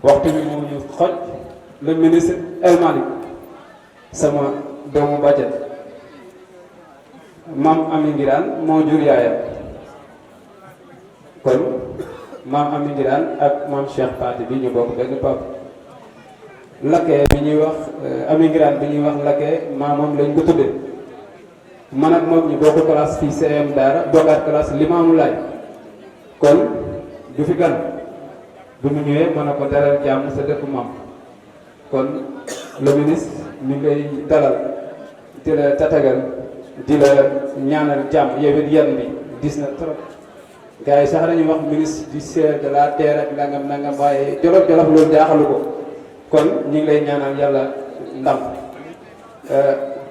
waxtu bi moo ñu xoj le ministre El Malick sama doomu bàjjen maam Ami Ngiraan moo jur yaayam kon maam Ami Ngiraan ak maam Cheikh Paati bi ñu bokk benn pap lakkee bi ñuy wax Ami Ngiraan bi ñuy wax lakkee maamam lañ ko tuddee man ak moom ñu bokk classe fii CM Daara bokkaat classe Limaamu Laay kon du fi gan bu mu ñëwee mën a ko dalal jàmm sa dëkk maam kon le ministre mi ngay dalal di la tatagal di la ñaanal jàmm yow it yan bi gis na trop gars yi sax dañuy wax ministre du ciel de la terre ak nangam waaye jolof loolu jaaxalu ko kon ñu ngi lay ñaanal yàlla ndam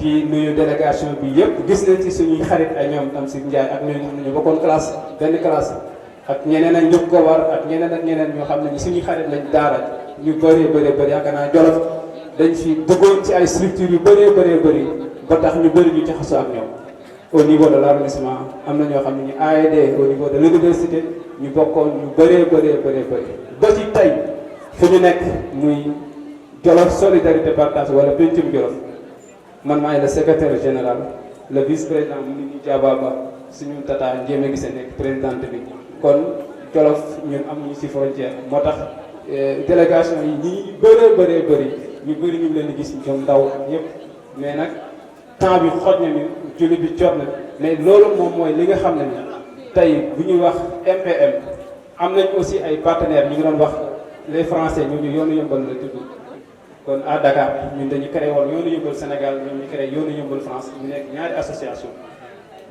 di nuyu délégation bi yëpp gis nañ ci suñuy xarit ay ñoom Tamsir Ndiaye ak ñooñu ñu bokkoon classe benn classe ak ñeneen ak njëkk ko war ak ñeneen ñoo xam ne suñuy xarit lañ daara ñu bëree yaakaar naa jolof dañ fi duggoon ci ay structures yu bëri ba tax ñu bëri ñu jaxasoo ak ñoom au niveau de l'arrondissement am na ñoo xam ne ñu AED au niveau de l'université ñu bokkoon ñu bëree ba ci tey fu ñu nekk muy Jolof solidarité partage wala pencum Jolof man maay le secrétaire général le vice-président mu ngi ñu jaababa suñu tata Ndiémé Gissé nekk présidente bi kon Jolof ñun amuñu ci frontière moo tax délégation yi ñi bëree ñu bëri ñu leen di gis ñoom ndaw ñëpp mais nag temps bi xoj na ñu julli bi jot na mais loolu moom mooy li nga xam ne tey bu ñuy wax MPM am nañ aussi ay partenaires ñu ngi doon wax les français ñooñu yoonu yëmbal la tudd kon à Dakar ñun dañu créé woon yoonu yëmbal Sénégal ñoom ñu créé yoonu yëmbal France ñu nekk ñaari association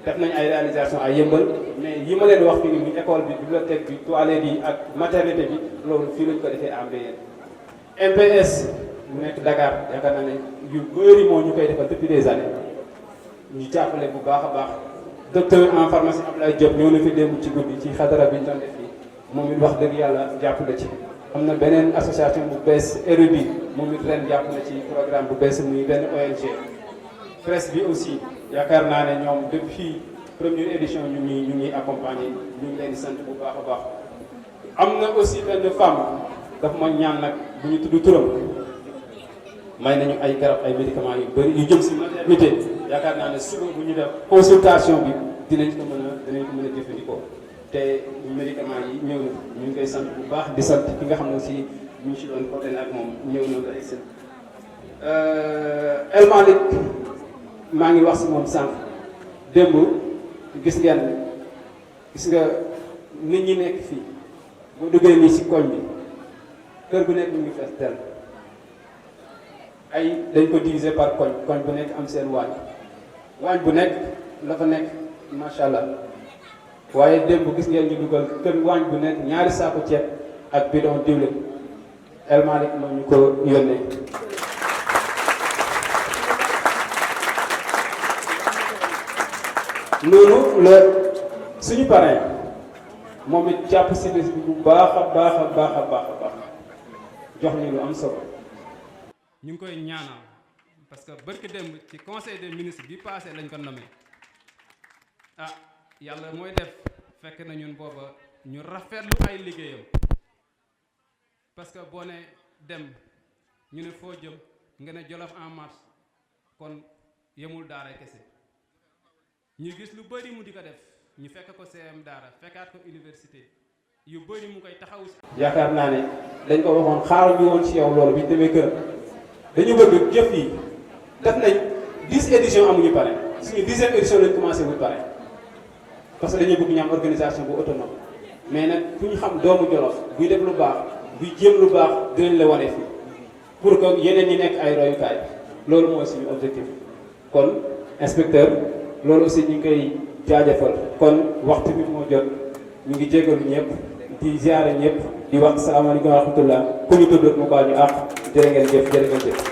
def nañ ay réalisation ay yëmbal mais yi ma leen wax fii nii muy école bi bibliothèque bi toilette yi ak maternité bi loolu fii lañ ko defee à Mbéyeen MPS mu nekk Dakar yaakaar naa ne yu bëri moo ñu koy defal depuis des années ñu jàppale bu baax a baax docteur en pharmacie Abdoulaye Diop ñëw na fi démb ci guddi ci xadara bi ñu doon def fii moom it wax dëgg yàlla jàppale ci. am na beneen association bu bees RUBI moom it ren jàpp na ci programme bu bees muy benn ONG presse bi aussi yaakaar naa ne ñoom depuis première édition ñu ngi accompagner ñu ngi leen di sant bu baax a baax. am na aussi benn femme daf ma ñaan nag bu ñu tudd turam. may nañu ay garab ay médicaments yu bëri yu jëm si maternité yaakaar naa ne suba bu ñu def consultation bi dinañ ko mën a jëfandikoo te médicaments yi ñëw na ñu ngi koy sant bu baax di sant ki nga xam ne aussi ñu ngi si doon côté ak moom ñëw na ay seen El Malick maa ngi wax si moom sànq démb gis nga nit ñi nekk fii boo duggee nii si koñ bi kër gu nekk ñu ngi fees tel ay dañ ko diviser par koñ bu nekk am seen waañ bu nekk la fa nekk macha allah waaye démb gis ngeen ñu dugal kër waañ bu nekk ñaari saako ceeb ak bidon diwlin El Malick moo ñu ko yónnee. loolu la suñu parrain moom it jàpp si bés bi bu baax a baax jox ñu lu am solo. ñu ngi koy ñaanal parce que barki démb ci conseil des ministres bi passé lañ ko nommé yàlla mooy def fekk na ñun booba ñu rafetlu ay liggéeyam parce que boo ne dem ñu ne foo jëm nga ne Jolof en marche kon yemul daara kese ñu gis lu bëri mu di ko def ñu fekk ko CM Daara fekkaat ko université yu bëri mu koy taxawu si. yaakaar naa ne dañ ko waxoon xaaral ñu woon ci yow loolu bi ñu demee kër. dañu bëgg jëf yi def nañ 10 éditions amuñu pare suñu 10e édition lañ commencé wut pare parce que dañuy bëgg ñu am organisation bu autonome mais nag fu ñu xam doomu Jolof buy def lu baax buy jéem lu baax dinañ la wane fii pour que yeneen ñi nekk ay royukaay loolu mooy suñu objectif. kon inspecteur loolu aussi ñu ngi koy jaajëfal kon waxtu bi moo jot ñu ngi jégalu ñëpp di ziare ñëpp di wax salaamaaleykum wa rahmatullah ku ñu tudd mu baal ñu àq jërë ngeen jëf.